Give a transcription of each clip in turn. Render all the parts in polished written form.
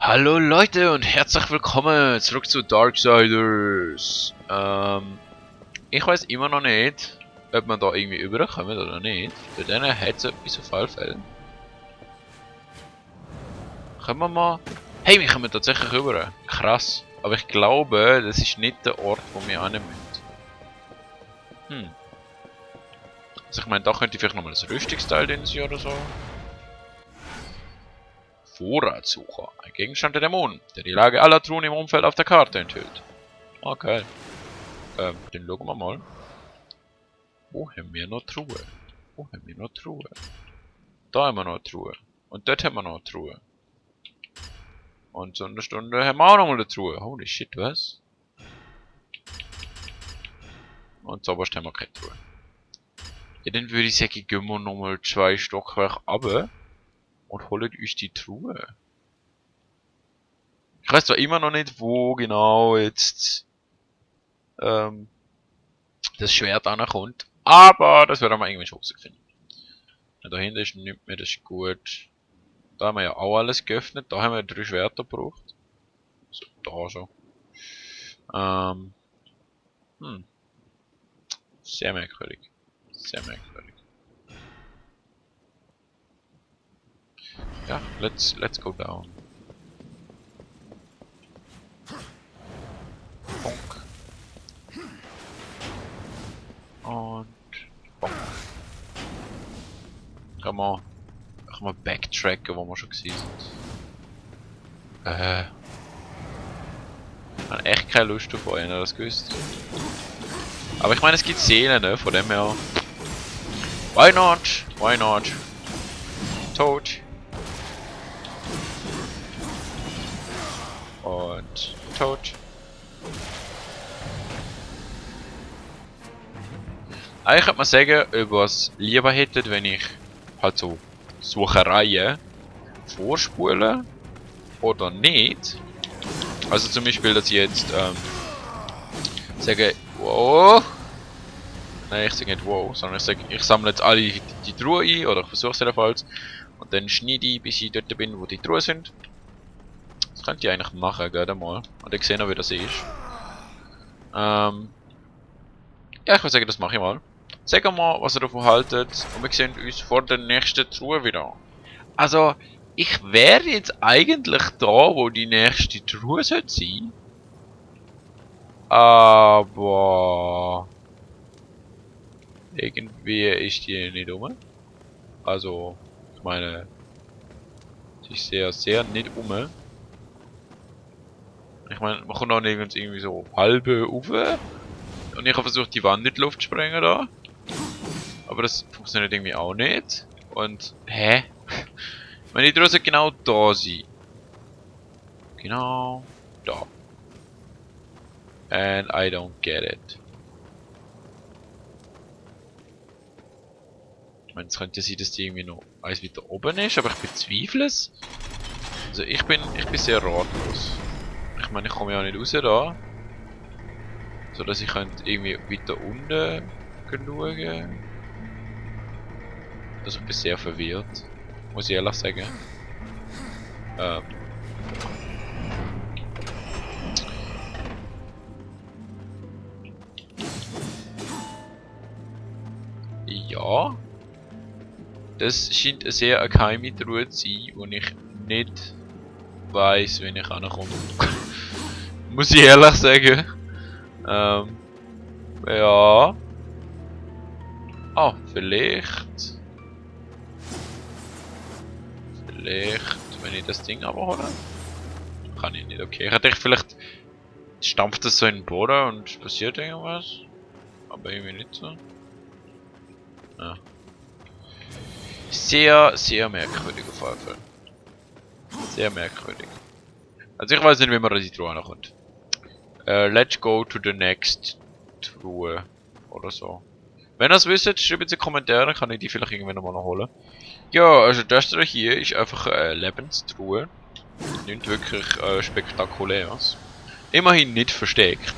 Hallo Leute und herzlich willkommen zurück zu Darksiders. Ich weiß immer noch nicht, ob man da irgendwie überkommt oder nicht. Bei denen hat es etwas auf alle Fälle. Können wir mal... Hey, wir kommen tatsächlich rüber. Krass. Aber ich glaube, das ist nicht der Ort, wo wir hin müssen. Also ich meine, da könnte ich vielleicht nochmal ein Rüstungsteil drin sein oder so. Vorratssucher. Ein Gegenstand der Dämonen, der die Lage aller Truhen im Umfeld auf der Karte enthüllt. Okay. Dann schauen wir mal. Wo haben wir noch Truhe? Wo haben wir noch Truhe? Da haben wir noch Truhe. Und dort haben wir noch Truhe. Und so eine Stunde haben wir auch noch mal eine Truhe. Holy shit, was? Und zuoberst haben wir keine Truhe. Ja, dann würde ich sagen, gehen wir nochmal 2 Stockwerke runter und holen uns die Truhe. Ich weiß zwar immer noch nicht, wo genau jetzt das Schwert ankommt, aber das werden wir irgendwann schon rausfinden. Ja, da hinten ist nichts mehr, das ist gut. Da haben wir ja auch alles geöffnet, da haben wir 3 Schwerter gebraucht. So, da schon. Sehr merkwürdig. Sehr merkwürdig. Ja, let's go down. Bonk. Und bonk. Kann man backtracken, wo wir schon gewesen sind. Ich habe echt keine Lust auf euch, das gewusst. Aber ich meine, es gibt Seelen, ne? Von dem her. Why not? Why not? Tot. Und tot. Eigentlich könnte man sagen, ob ihr es lieber hättet, wenn ich halt so Suchereien vorspule oder nicht. Also zum Beispiel, dass ich jetzt sage, wow. Nein, ich sage nicht wow, sondern ich sage, ich sammle jetzt alle die Truhe ein, oder ich versuche es jedenfalls. Und dann schneide ich, bis ich dort bin, wo die Truhe sind. Das könnt ihr eigentlich machen, gerade mal. Und dann sehen wir, wie das ist. Ja, ich würde sagen, das mache ich mal. Sag mal, was ihr davon haltet. Und wir sehen uns vor der nächsten Truhe wieder. Also, ich wäre jetzt eigentlich da, wo die nächste Truhe sollte sein. Aber... irgendwie ist die nicht um. Also, ich meine... sie ist sehr nicht um. Ich meine, man kommt auch nirgends irgendwie so halbe rauf. Und ich habe versucht, die Wand in die Luft zu sprengen da. Aber das funktioniert irgendwie auch nicht. Und, hä? Ich meine, die Truhe sollte genau da sein. Genau da. And I don't get it. Ich meine, es könnte sein, dass die irgendwie noch eins weiter oben ist, aber ich bezweifle es. Also ich bin sehr ratlos. Ich meine, ich komme ja nicht raus da. So dass ich könnte irgendwie weiter unten schauen. Also ich bin sehr verwirrt. Muss ich ehrlich sagen. Ja. Das scheint eine sehr geheime Truhe zu sein, wo ich nicht weiss, wenn ich ankomme. Muss ich ehrlich sagen. Ja. Ah, vielleicht. Vielleicht, wenn ich das Ding abhole. Kann ich nicht, okay. Ich hätte vielleicht stampft das so in den Boden und passiert irgendwas. Aber irgendwie nicht so. Ja. Sehr merkwürdig auf jeden Fall. Sehr merkwürdig. Also ich weiß nicht, wie man an die Truhe ankommt. Let's go to the next Truhe. Oder so. Wenn ihr es wisst, schreibt es in die Kommentare, dann kann ich die vielleicht irgendwann nochmal holen. Ja, also das hier ist einfach eine Lebenstruhe. Nicht wirklich spektakuläres. Immerhin nicht versteckt.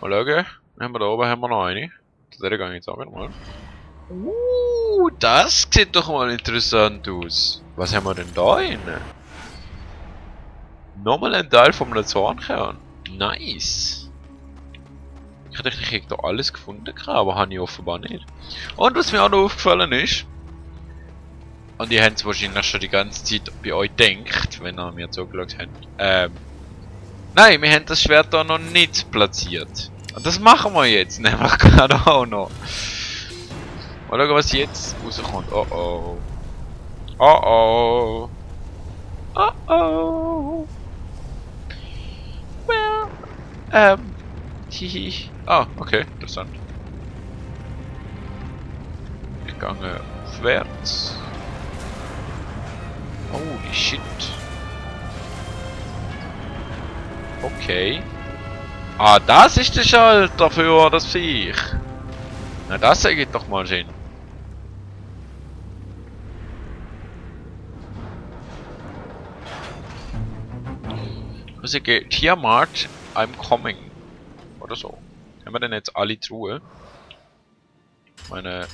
Mal schauen. Haben wir da oben haben wir noch eine. Der gehe ich jetzt auch wieder mal. Das sieht doch mal interessant aus. Was haben wir denn da innen? Nochmal ein Teil vom Zornkern. Nice. Ich dachte, ich hätte da alles gefunden, aber habe ich offenbar nicht. Und was mir auch noch aufgefallen ist, und ihr habt es wahrscheinlich schon die ganze Zeit bei euch gedacht, wenn ihr mir zugeschaut habt. Nein, wir haben das Schwert da noch nicht platziert. Und das machen wir jetzt, nämlich gerade auch noch. Mal schauen, was jetzt rauskommt. Oh oh. Oh oh. Oh oh. Well. Hihi. Ah, okay, interessant. Ich gehe aufwärts. Holy shit. Okay. Ah, das ist der Schalter für das Viech. Na, das ergibt doch mal Sinn. Also geht Tiamat, I'm coming. Oder so. Haben wir denn jetzt alle Truhe? Ich meine,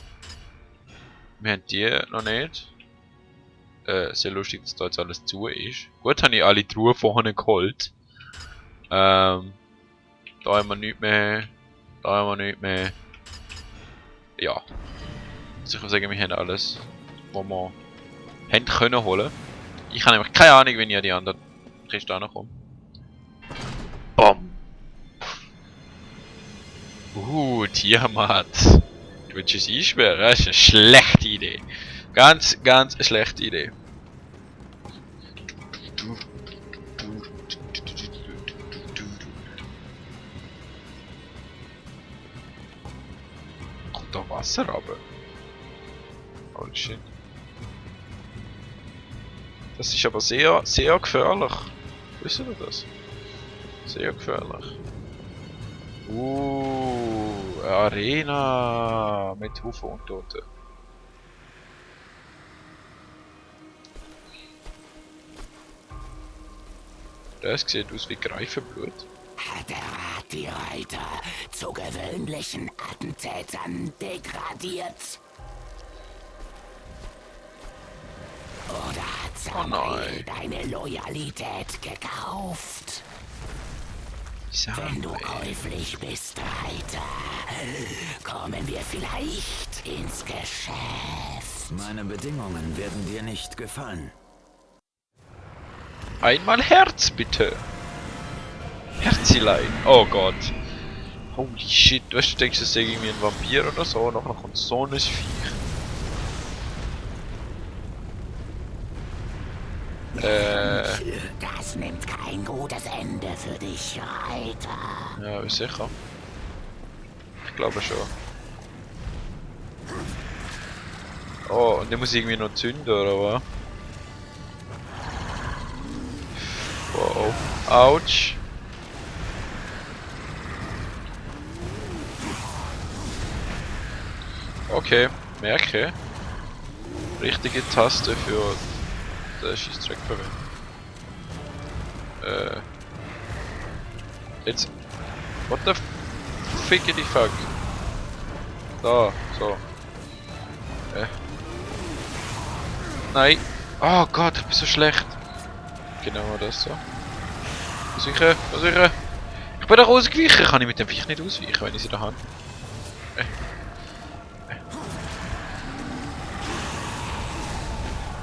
wir haben die noch nicht. Sehr lustig, dass da jetzt alles zu ist. Gut, habe ich alle Truhe vorne geholt. Da haben wir nichts mehr. Da haben wir nichts mehr. Ja. Also ich würde sagen, wir haben alles, was wir haben können holen. Ich habe nämlich keine Ahnung, wenn ich an die anderen Kisten komme. Bam! Tiamat. Du willst es einsperren? Das ist eine schlechte Idee. Ganz eine schlechte Idee. Kommt da Wasser runter? Holy shit. Das ist aber sehr gefährlich. Wisst ihr das? Sehr gefährlich. Arena mit Haufen Untoten. Das sieht aus wie Greifenblut. Hat der Rat die Reiter zu gewöhnlichen Attentätern degradiert? Oder hat Samuel deine Loyalität gekauft? Wenn du käuflich bist, Reiter, kommen wir vielleicht ins Geschäft. Meine Bedingungen werden dir nicht gefallen. Einmal Herz, bitte. Herzilein. Oh Gott. Holy shit. Du denkst, das ist irgendwie ein Vampir oder so. Noch kommt so ein Viech. Das nimmt kein gutes Ende für dich, Reiter. Ja, ist sicher. Ich glaube schon. Oh, und der muss irgendwie noch zünden, oder was? Wow. Autsch. Okay, merke. Richtige Taste für den Schießtrack verwenden. Jetzt. What the fickety fuck? Da, so. Nein. Oh Gott, ich bin so schlecht. Genau das so. Versuchen. Ich bin da ausgewichen. Kann ich mit dem Viech nicht ausweichen, wenn ich sie da habe?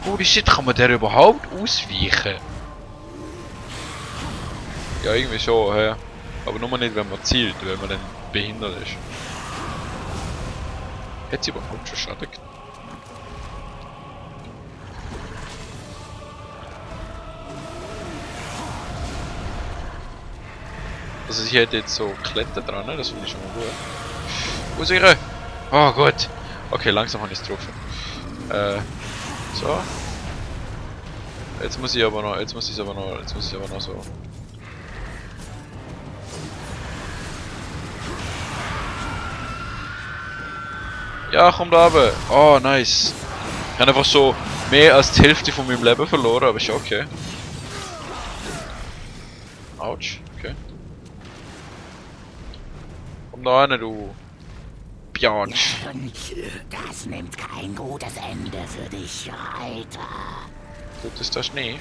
Holy shit, kann man der überhaupt ausweichen? Ja, irgendwie schon, ja. Aber nur nicht, wenn man zielt, wenn man dann behindert ist. Hat sie überhaupt schon Schaden genommen? Also sie hat jetzt so Kletter dran, das finde ich schon mal gut. Ausweichen! Oh Gott! Okay, langsam habe ich es getroffen. So. Jetzt muss ich aber noch so. Ja, komm da runter. Oh, nice. Ich habe einfach so mehr als die Hälfte von meinem Leben verloren, aber ist ja okay. Autsch, okay. Komm da hin, du Björnsch. Das nimmt kein gutes Ende für dich, Reiter. Tut es das nicht?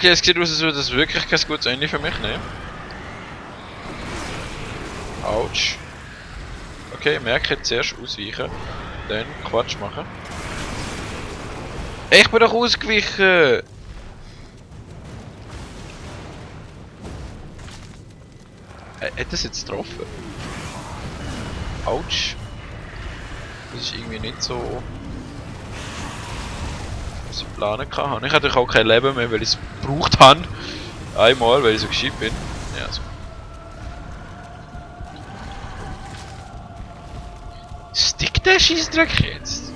Okay, es sieht aus, als würde das wirklich kein gutes Ende für mich nehmen. Autsch. Okay, merke jetzt zuerst ausweichen. Dann Quatsch machen. Ich bin doch ausgewichen! Hat das jetzt getroffen? Autsch. Das ist irgendwie nicht so... was ich planen kann. Ich hatte natürlich auch kein Leben mehr, weil ich es gebraucht habe. Einmal, weil ich so gescheit bin. Ja, so. Stick der Scheissdreck jetzt?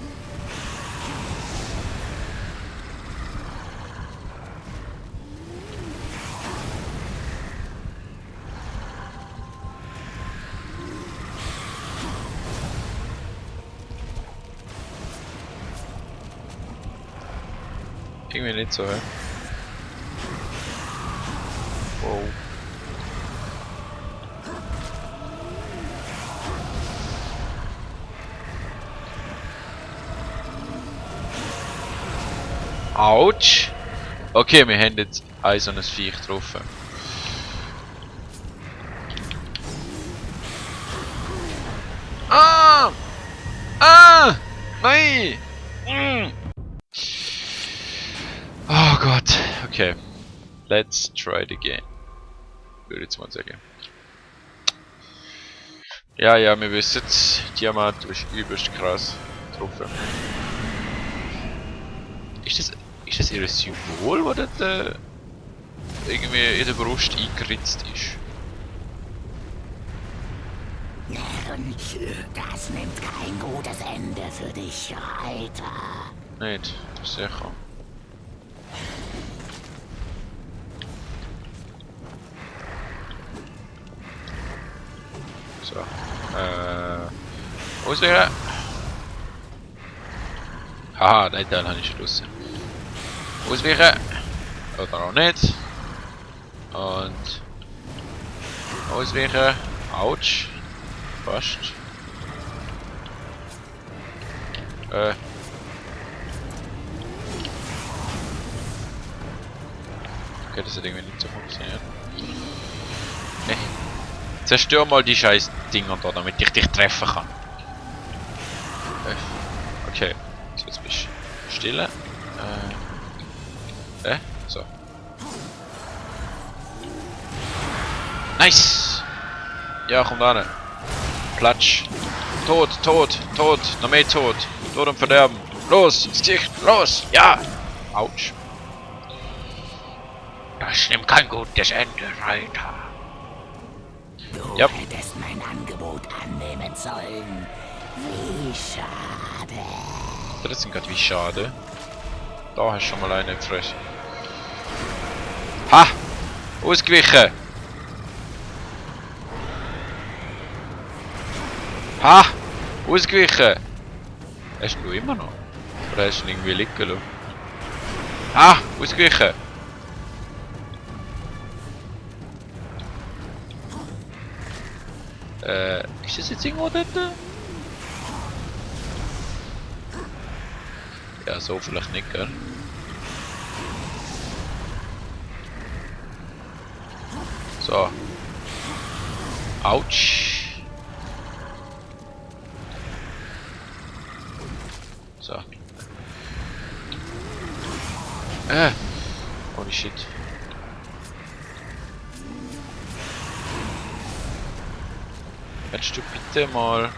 Irgendwie nicht so, hä? Wow. Autsch! Okay, wir haben jetzt ein so ein Viech getroffen. Ah! Ah! Nein! Mm. Oh Gott. Okay. Let's try it again. Würde ich jetzt mal sagen. Ja, ja, wir wissen es. Diamant ist übelst krass getroffen. Ist das ihr Symbol, das dort irgendwie in der Brust eingeritzt ist? Das nimmt kein gutes Ende für dich, Reiter. Nicht, sicher. So. Auswählen. Haha, den Teil habe ich schon draussen. Ausweichen. Oder auch nicht. Und. Ausweichen. Autsch. Fast. Okay, das hat irgendwie nicht so funktioniert. Nee. Zerstör mal die scheiß Dinger da, damit ich dich treffen kann. Okay. So, jetzt bist du still. So. Nice! Ja, komm da hin. Platsch. Tot, tot, tot. Noch mehr tot. Tod und Verderben. Los, ins Gesicht. Los. Ja. Autsch. Das nimmt kein gutes Ende, Reiter. Du Ja. hättest mein Angebot annehmen sollen. Wie schade. Das ist gerade wie schade. Da hast du schon mal eine gefressen. Ha! Ausgewichen! Ha! Ausgewichen! Hast du immer noch? Oder hast du ihn irgendwie liegen lassen? Ha! Ausgewichen! Ist das jetzt irgendwo dort? Ja, so vielleicht nicht, gell? So. Autsch. So. Holy shit. Kannst du bitte mal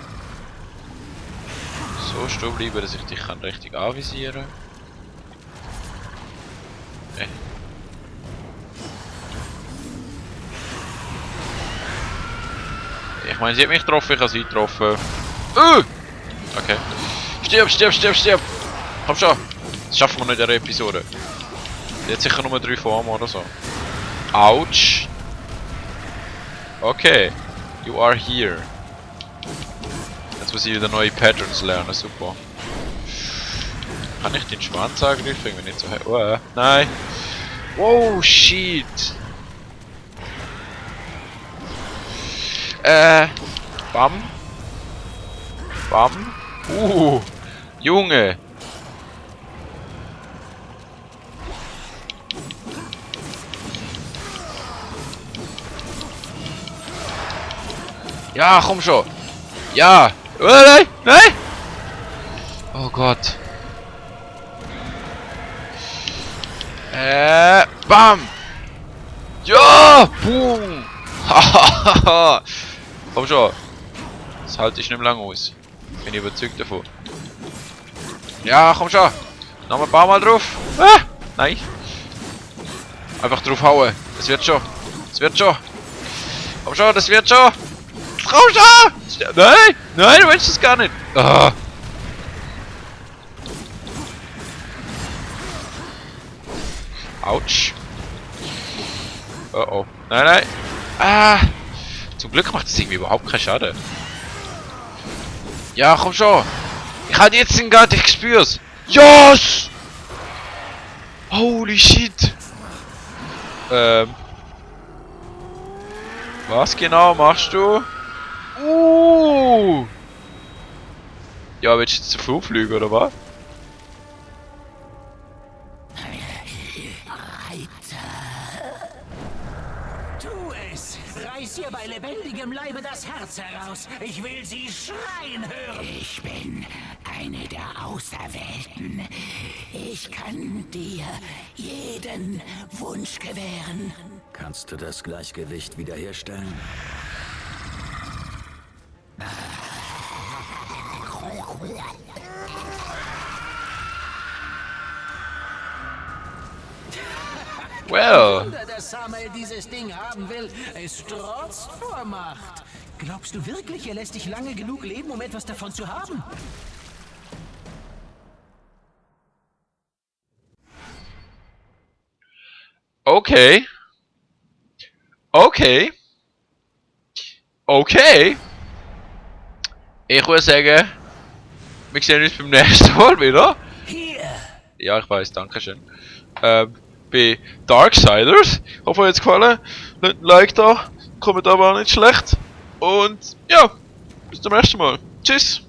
so stehen bleiben, dass ich dich kann richtig anvisieren kann? Ich meine, sie hat mich getroffen, ich habe sie getroffen. Okay. Stirb, stirb, stirb, stirb! Komm schon! Das schaffen wir nicht in der Episode. Jetzt sicher nur 3 Formen oder so. Autsch! Okay. You are here. Jetzt muss ich wieder neue Patterns lernen, super. Kann ich den Schwanz angreifen? Irgendwie nicht so. Oh, nein! Wow, shit! Bam. Bam. Junge. Ja, komm schon. Ja. Nein, nein. Oh Gott. Bam. Ja. Boom. Hahaha. Komm schon. Das halte ich nicht mehr lange aus. Bin ich überzeugt davon. Ja, komm schon. Noch ein paar Mal drauf. Ah, nein. Einfach drauf hauen. Das wird schon. Das wird schon. Komm schon, das wird schon. Komm schon. Nein, nein, du willst es gar nicht. Ah. Autsch. Oh oh. Nein, nein. Ah. Zum Glück macht es irgendwie überhaupt keinen Schaden. Ja, komm schon. Ich hatte jetzt den gar nicht gespürt. Yes! Holy shit. Was genau machst du? Ja, willst du jetzt zu Fuß fliegen, oder was? Tu es! Reiß ihr bei lebendigem Leibe das Herz heraus! Ich will sie schreien hören! Ich bin eine der Auserwählten. Ich kann dir jeden Wunsch gewähren. Kannst du das Gleichgewicht wiederherstellen? Well. Wunder, dass Samael dieses Ding haben will. Es strotzt vor Macht. Glaubst du wirklich, er lässt dich lange genug leben, um etwas davon zu haben? Okay. Okay. Okay. Ich würde sagen, wir sehen uns beim nächsten Mal wieder. Hier! Ja, ich weiß, dankeschön. Bei Darksiders. Ich hoffe, euch hat es gefallen. Lasst ein Like da. Kommentar war nicht schlecht. Und ja, bis zum nächsten Mal. Tschüss.